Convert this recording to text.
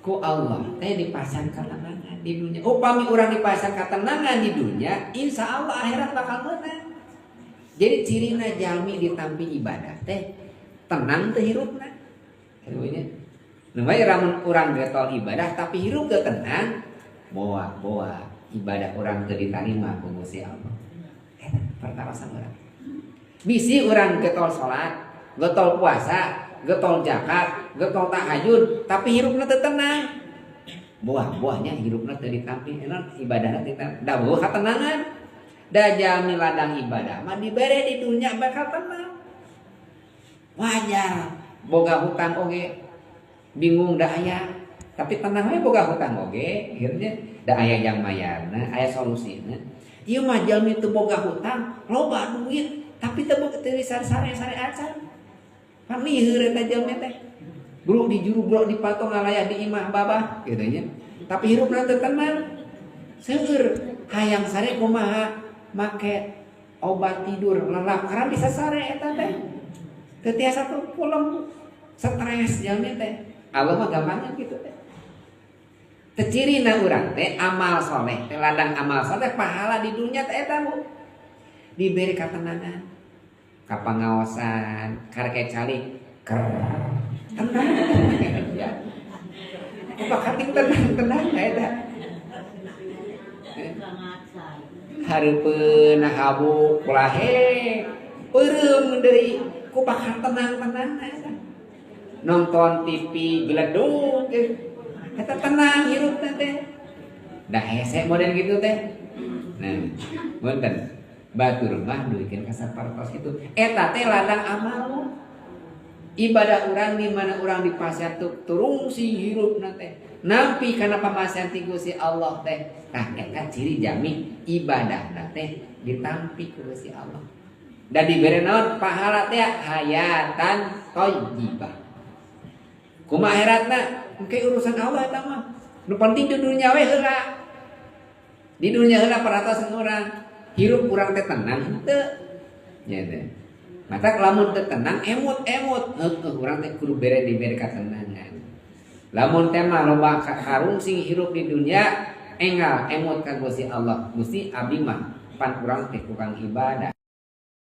Ku Allah teh dipasihan ketenangan di dunia. Upami urang dipasihan ketenangan di dunia, insya Allah akhirat bakal menang. Jadi cirina jalmi ditampi ibadah teh tenang teh hirupna. Kitu. Nu bae lamun urang getol ibadah tapi hirup teu tenang, boa-boa ibadah urang teu ditarima ku Gusti Allah. Eta pertarosan urang. Bisi urang getol salat, getol puasa, getol zakat, getol tahajud, tapi hirupna teu tenang. Buah-buahnya hirupna teu ditampi, enak ibadahna teu ditampi. Da euweuh katenangan. Da jalmi ladang ibadah mah dibere di dunia bakal tenang. Wajar boga hutang oge bingung, da aya, tapi tenang we boga hutang oge akhirnya da aya yang mayarna, aya solusina. Ieu mah jalmi teu boga hutang, loba duit, tapi teu teu bisa sare-sare acan. Pan lieur eta jalmi teh. Bro di juru, bro di pato, ngalayah di imah babah gitu nya. Tapi hirupna teu tenang. Seueur hayang sare kumaha, make obat tidur lelap karena bisa sare eta teh. Teu tiasa tuh pulang, stres jalmi teh. Allah mah gampangnya gitu teh. Teh cirina urang teh amal soleh teh, ladang amal soleh, pahala di dunia teh eta, Bu. Diberi ketenangan, kapangaosan, karek calik ker tenang ya. Apa kating tenang tenang eta. Hareupeun habu kulahe peureum deui, ku bakal tenang-tenang eta. Nonton TV geledug eta tenang hirup teh. Da hese model gitu teh. Nah, punten. Batur mah duikeun ka sapertos kitu. Eta teh ladang amal ibadah urang di mana urang dipasihan turungsi hirupna teh. Nampi kana pamasihan ti Gusti Allah teh. Tah, eta ciri jalmi ibadahna teh ditampi ku Gusti Allah. Dan dibere naon pahala teh? Hayatan thayyibah. Kumaha akhiratna? Engke urusan Allah eta mah. Nu penting di dunia we heula. Di dunia heula perhatosan urang. Hirup urang teh tenang henteu? Nya teh. Mata lamun teu tenang, emut-emut, heueuh, urang teh kudu bere dibere katenangan. Lamun teh mah loba karungsing hirup di dunia, enggal emut ka Gusti Allah. Gusti, abdi mah pan urang teh tukang ibadah.